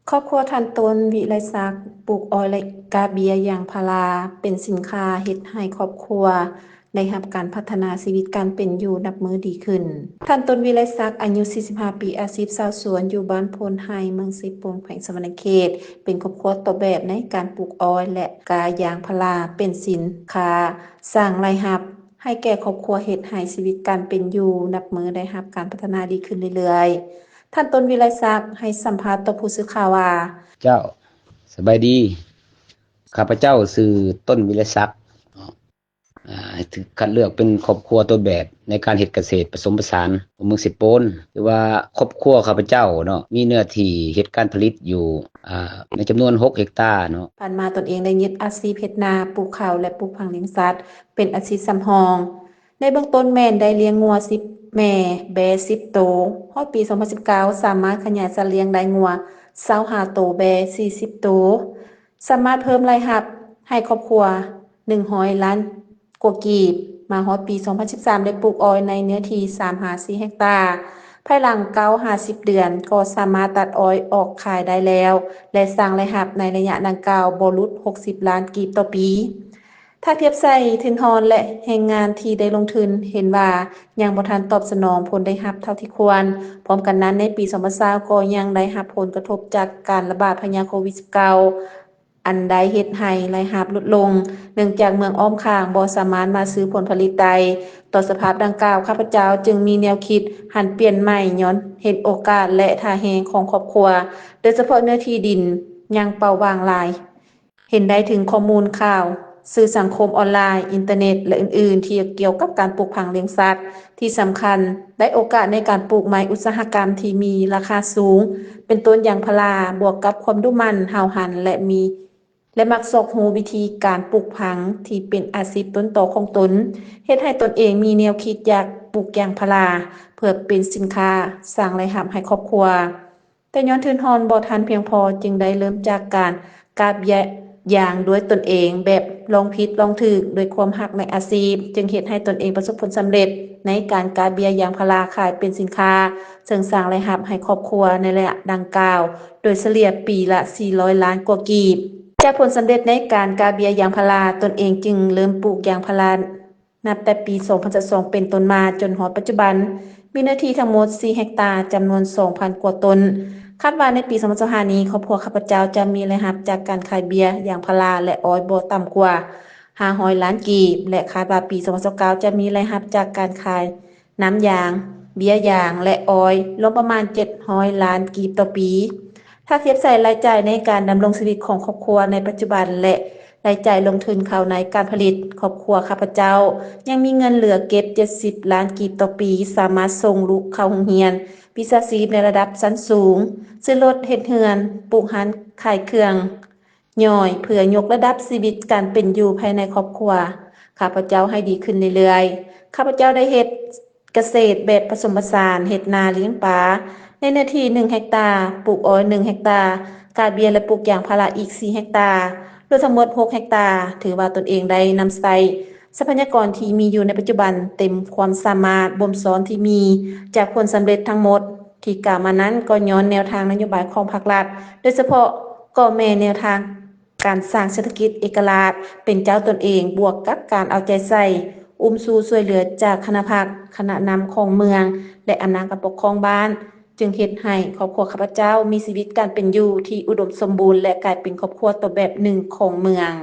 ຄອບຄົວທ່ານ ຕົ້ນ ວິໄລສັກ ປູກອ້ອຍ ແລະ ກາເບ້ຍຢາງພາລາເປັນສິນຄ້າ ເຮັດໃຫ້ຄອບຄົວໄດ້ຮັບການພັດທະນາຊີວິດການເປັນຢູ່ນັບມື້ດີຂຶ້ນ. ທ່ານ ຕົ້ນ ວິໄລສັກ ອາຍຸ ສີ່ສິບຫ້າ ປີ, ອາຊີບຊາວສວນ ຢູ່ບ້ານໂພນໄຮ ເມືອງເຊໂປນ ແຂວງສະຫວັນນະເຂດ, ເປັນຄອບຄົວຕົວແບບໃນການປູກອ້ອຍ ແລະ ກາຢາງພາລາເປັນສິນຄ້າ ສ້າງລາຍຮັບໃຫ້ແກ່ຄອບຄົວ, ເຮັດໃຫ້ຊີວິດການເປັນຢູ່ນັບມື້ໄດ້ຮັບການພັດທະນາດີຂຶ້ນເລື້ອຍໆ. ທ່ານ ຕົ້ນ ວິໄລສັກ ໃຫ້ສຳພາດຕໍ່ຜູ້ສື່ຂ່າວວ່າ, ເຈົ້າ, ສະບາຍດີ. ຂ້າພະເຈົ້າຊື່ ຕົ້ນ ວິໄລສັກ ເນາະ, ອາ, ຖືກຄັດເລືອກເປັນຄອບຄົວຕົວແບບໃນການເຮັດກະເສດປະສົມປະສານຂອງເມືອງເຊໂປນ. ຖືວ່າຄອບຄົວຂ້າພະເຈົ້າເນາະ ມີເນື້ອທີ່ເຮັດການຜະລິດຢູ່, ອາ, ໃນຈຳນວນ ຫົກ ເຮັກຕາເນາະ. ຜ່ານມາຕົນເອງໄດ້ຍຶດອາຊີບເຮັດນາ, ປູກເຂົ້າ ແລະ ປູກຜັງລ້ຽງສັດ ເປັນອາຊີບສຳຮອງ. ໃນເບື້ອງຕົ້ນແມ່ນໄດ້ລ້ຽງງົວສິບແມ່, ແບ້ສິບໂຕ. ຮອດປີສອງພັນສິບເກົ້າ ສາມາດຂະຫຍາຍສັດລ້ຽງໄດ້ງົວຊາວຫ້າໂຕ, ແບ້ສີ່ສິບໂຕ, ສາມາດເພີ່ມລາຍຮັບໃຫ້ຄອບຄົວໜຶ່ງຮ້ອຍລ້ານກວ່າກີບ. ມາຮອດປີສອງພັນສິບສາມ ໄດ້ປູກອ້ອຍໃນເນື້ອທີ່ສາມຫາສີ່ເຮັກຕາ. ພາຍຫຼັງເກົ້າຫາສິບເດືອນ ກໍສາມາດຕັດອ້ອຍອອກຂາຍໄດ້ແລ້ວ ແລະ ສ້າງລາຍຮັບໃນໄລຍະດັ່ງກ່າວບໍ່ຫຼຸດຫົກສິບລ້ານກີບຕໍ່ປີ. ຖ້າທຽບໃສ່ທຶນຮອນ ແລະ ແຮງງານທີ່ໄດ້ລົງທຶນ, ເຫັນວ່າຍັງບໍ່ທັນຕອບສະໜອງຜົນໄດ້ຮັບເທົ່າທີ່ຄວນ. ພ້ອມກັນນັ້ນ, ໃນປີສອງພັນຊາວ ກໍຍັງໄດ້ຮັບຜົນກະທົບຈາກການລະບາດພະຍາດໂຄວິດສິບເກົ້າ ອັນໄດ້ເຮັດໃຫ້ລາຍຮັບຫຼຸດລົງ, ເນື່ອງຈາກເມືອງອ້ອມຂ້າງບໍ່ສາມາດມາຊື້ຜົນຜະລິດໄດ້. ຕໍ່ສະພາບດັ່ງກ່າວ, ຂ້າພະເຈົ້າຈຶ່ງມີແນວຄິດຫັນປ່ຽນໃໝ່, ຍ້ອນເຫັນໂອກາດ ແລະ ທ່າແຮງຂອງຄອບຄົວ, ໂດຍສະເພາະເນື້ອທີ່ດິນຍັງເປົ່າຫວ່າງຫຼາຍ. ເຫັນໄດ້ເຖິງຂໍ້ມູນຂ່າວ, ສື່ສັງຄົມອອນລາຍ, ອິນເຕີເນັດ ແລະ ອື່ນໆ ທີ່ກ່ຽວກັບການປູກຝັງລ້ຽງສັດ. ທີ່ສຳຄັນ, ໄດ້ໂອກາດໃນການປູກໄມ້ອຸດສາຫະກຳທີ່ມີລາຄາສູງ, ເປັນຕົ້ນຢາງພາລາ, ບວກກັບຄວາມດຸໝັ່ນ, ຫ້າວຫັນ ແລະ ມີ ແລະ ມັກຊອກຮູ້ວິທີການປູກຝັງທີ່ເປັນອາຊີບຕົ້ນຕໍຂອງຕົນ, ເຮັດໃຫ້ຕົນເອງມີແນວຄິດຢາກປູກຢາງພາລາ ເພື່ອເປັນສິນຄ້າສ້າງລາຍຮັບໃຫ້ຄອບຄົວ. ແຕ່ຍ້ອນທຶນຮອນບໍ່ທັນພຽງພໍ, ຈຶ່ງໄດ້ເລີ່ມຈາກການກາເບ້ຍຢາງດ້ວຍຕົນເອງ, ແບບລອງຜິດລອງຖືກ, ດ້ວຍຄວາມຮັກໃນອາຊີບ, ຈຶ່ງເຮັດໃຫ້ຕົນເອງປະສົບຜົນສຳເລັດໃນການກາເບ້ຍຢາງພາລາຂາຍເປັນສິນຄ້າ, ເຊິ່ງສ້າງລາຍຮັບໃຫ້ຄອບຄົວໃນໄລຍະດັ່ງກ່າວ ໂດຍສະເລ່ຍປີລະສີ່ຮ້ອຍລ້ານກວ່າກີບ. ຈາກຜົນສຳເລັດໃນການກາເບ້ຍຢາງພາລາ, ຕົນເອງຈຶ່ງເລີ່ມປູກຢາງພາລາ ນັບແຕ່ປີສອງພັນຊາວສອງເປັນຕົ້ນມາຈົນຮອດປັດຈຸບັນ, ມີເນື້ອທີ່ທັງໝົດສີ່ເຮັກຕາ, ຈຳນວນສອງພັນກວ່າຕົ້ນ. ຄາດວ່າໃນປີສອງພັນຊາວຫ້ານີ້, ຄອບຄົວຂ້າພະເຈົ້າຈະມີລາຍຮັບຈາກການຂາຍເບ້ຍຢາງພາລາ ແລະ ອ້ອຍບໍ່ຕ່ຳກວ່າຫ້າຮ້ອຍລ້ານກີບ ແລະ ຄາດວ່າປີສອງພັນຊາວເກົ້າຈະມີລາຍຮັບຈາກການຂາຍນ້ຳຢາງ, ເບ້ຍຢາງ ແລະ ອ້ອຍ ລວມປະມານເຈັດຮ້ອຍລ້ານກີບຕໍ່ປີ. ຖ້າທຽບໃສ່ລາຍຈ່າຍໃນການດຳລົງຊີວິດຂອງຄອບຄົວໃນປັດຈຸບັນ ແລະ ລາຍຈ່າຍລົງທຶນເຂົ້າໃນການຜະລິດ, ຄອບຄົວຂ້າພະເຈົ້າຍັງມີເງິນເຫຼືອເກັບເຈັດສິບລ້ານກີບຕໍ່ປີ, ສາມາດສົ່ງລູກເຂົ້າໂຮງຮຽນ, ວິຊາຊີບໃນລະດັບຊັ້ນສູງ, ຊື້ລົດ, ເຮັດເຮືອນ, ປູກຮ້ານຂາຍເຄື່ອງຍ່ອຍ ເພື່ອຍົກລະດັບຊີວິດການເປັນຢູ່ພາຍໃນຄອບຄົວຂ້າພະເຈົ້າໃຫ້ດີຂຶ້ນເລື້ອຍໆ. ຂ້າພະເຈົ້າໄດ້ເຮັດ ກະເສດແບບປະສົມປະສານ, ເຮັດນາລ້ຽງປາ ໃນເນື້ອທີ່ໜຶ່ງເຮັກຕາ, ປູກອ້ອຍໜຶ່ງເຮັກຕາ, ກາເບ້ຍ ແລະ ປູກຢາງພາລາອີກສີ່ເຮັກຕາ, ລວມທັງໝົດຫົກເຮັກຕາ. ຖືວ່າຕົນເອງໄດ້ນຳໃຊ້ຊັບພະຍາກອນທີ່ມີຢູ່ໃນປັດຈຸບັນເຕັມຄວາມສາມາດບົ່ມຊ້ອນທີ່ມີ. ຈາກຜົນສຳເລັດທັງໝົດທີ່ກ່າວມານັ້ນ ກໍຍ້ອນແນວທາງນະໂຍບາຍຂອງພາກລັດ, ໂດຍສະເພາະກໍແມ່ນແນວທາງ ການສ້າງເສດຖະກິດເອກະລາດເປັນເຈົ້າຕົນເອງ, ບວກກັບການເອົາໃຈໃສ່, ອຸ້ມຊູຊ່ວຍເຫຼືອຈາກຄະນະພັກ, ຄະນະນຳຂອງເມືອງ ແລະ ອຳນາດການປົກຄອງບ້ານ, ຈຶ່ງເຮັດໃຫ້ຄອບຄົວຂ້າພະເຈົ້າມີຊີວິດການເປັນຢູ່ທີ່ອຸດົມສົມບູນ ແລະ ກາຍເປັນຄອບຄົວຕົວແບບໜຶ່ງຂອງເມືອງ.